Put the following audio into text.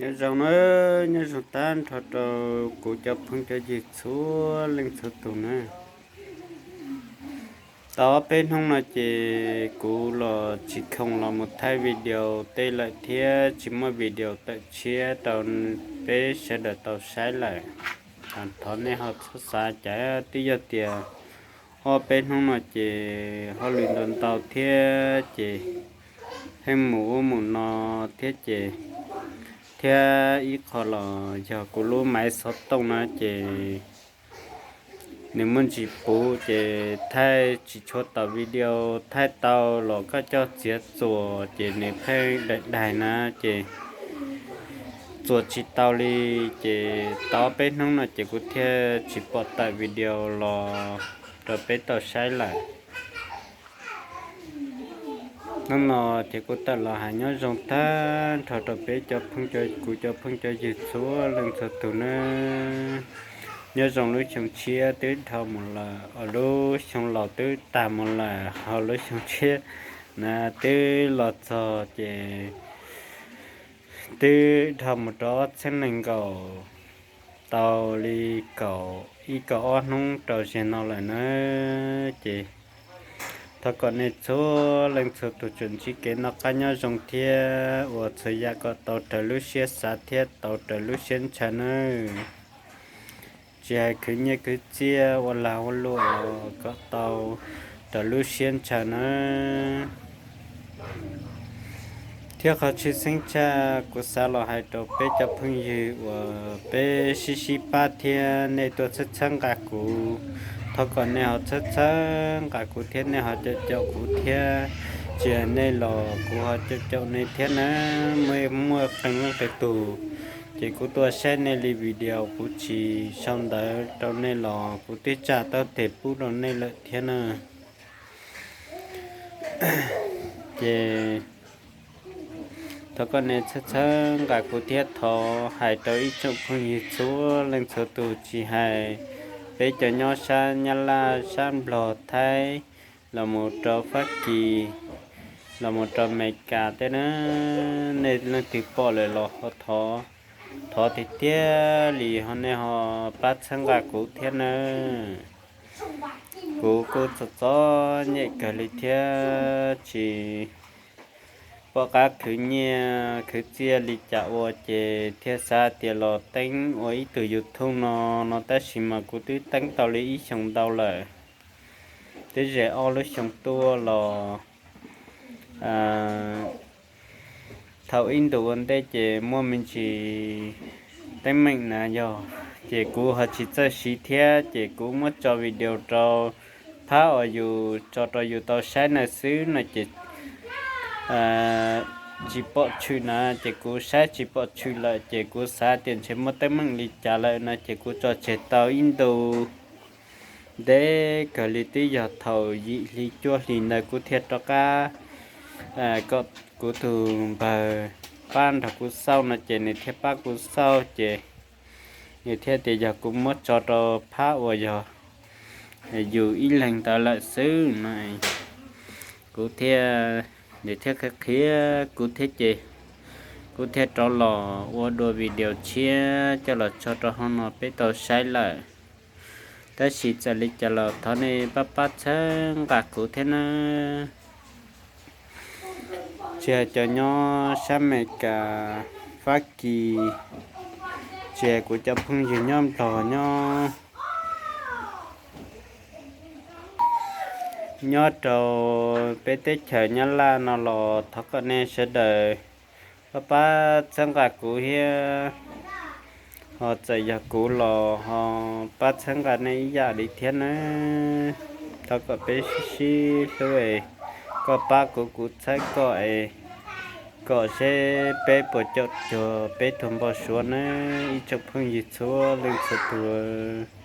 Nyob zoo nawb, nyob zoo tag nrho rau kuv cov phooj cov ywg txhua leej txhua tus nawb. Tau ob peb hnub no ces kuv los tsis khoom los mus thaij video tej lawm thiab tsis muaj video tawm tshiab rau peb sawv daws tau saib lawm. Thov nej ho txhob xav cas, twb yog tias ob peb hnub no ces hauj lwm ntau ntau thiab ces pheej mus ub mus no thiab ces, thiab ib qho los yog kuv lub maiv xov tooj na ces nws muaj ntsis puv ces thaij tsis tshua tau video, thaij tau los koj coj txiav txuas ces nws pheej daim daim na ces txuas tsis tau li. Ces tau peb hnub no ces kuv thiaj tsis pom tawm video los rau peb tau saib lawm. Hnub no ces kuv tawm los hais nyob zoo tag nrho rau peb cov phooj, kuv cov phooj cov ywg txhua leej txhua tus nawb. Nyob zoo lub xyoo tshiab twb dhau mus lawm, lub xyoo laus twb tag mus lawm, ho lub xyoo tshiab na twb los txog ces twb dhau mus rau ob txhiab nees nkaum tau li kaum ib kaum ob hnub rau ziag no lawm na. Ces thov kom nej txhua leej txhua tus tsuas ntsib kev noj qab nyob zoo thiab ua txhua yam kom tau raws lub siab xav thiab tau raws lub siab ntshaw nawb. Tsis hais khwv nyiaj khwv txiaj ua lag ua luam los kom tau raws lub siab ntshaw nawb. Thiab qhov tshwj xeeb tshaj kuv xav los hais rau peb cov phooj ywg uas peb sib sib pab thiab nej tuaj txhawb txhawb nqa kuv, thov kom nej ho txhawb txhawb nqa kuv thiab nej ho caum caum kuv thiab. Tsis hais nej los kuv ho caum caum nej thiab na. Muaj, muaj qee leej qee tus ces kuv tuaj saib nej li video kuv tsis sau ntawv rau nej los kuv twb tsa taub tes pub rau nej lawm thiab na. Ces thov kom nej txhawb txhawb nqa kuv thiab thov hais rau ib tsoom phooj ywg txhua leej txhua tus tsis hais peb cov nyob sab Nyab Laj, sab Nplog, Thaib, los mus rau Fab Kis, los mus rau Amelikas tej na, nej leej twg pom lawm los ho thov, thov tiag tiag li ho nej ho pab txhawb nqa kuv thiab nawb. Kuv kuj txom txom nyem kawg li thiab tsis pom qab khwv nyiaj khwv txiaj li cas ua ces thiaj xav tias los teeb ua ib tug YouTube no no tab sis mas kuv twb teeb tau li ib xyoos ntau lawm, twb ze ob lub xyoo tuaj los thaum ib ntus ua ntej ces muaj me ntsis teeb meem na yog, ces kuv ho tsis txawj siv thiab ces kuv muab tso video rau phab uas yus tso rau yus tau saib na xwb no ces tsis pom tshwm na ces kuv saib tsis pom tshwm lawm ces kuv xav tias ntshe muaj teeb meem li cas lawm no ces kuv tso tseg tau ib ntus ntev kawg li twb yog thaum yim hli cuaj hli ntawd kuv thiaj rov qab kom kuv tus npawg pab nrog kuv xauj no ces nws thiaj pab kuv xauj ces nws thiaj tias yog kuv muab tso rau phab uas yog yus ib leeg ntawd lawm xwb no. Kuv thiaj, nws thiaj qhia qhia kuv thiab ces kuv thiaj rov los ua dua video tshiab coj los tso rau hauv no peb tau saib lawm. Tab sis txawm li cas los thov nej pab pab txhawb nqa kuv thiab nawb. Tsis hais cov nyob sab Amelikas, Fab Kis, tsis hais kuv cov phooj ywg nyob Nplog, nyob, nyob rau peb teb chaws Nyab Laj no los thov kom nej sawv daws pab pab txhawb nqa kuv thiab. Ho txawm yog kuv los ho pab txhawb nqa nej ib yam li thiab nawb. Thov kom peb sib sib hlub es koj pab kuv, kuv txhawb koj es kom seb peb puas caum cuag peb tug npau suav nawb ib tsoom phooj ywg txhua leej txhua tus.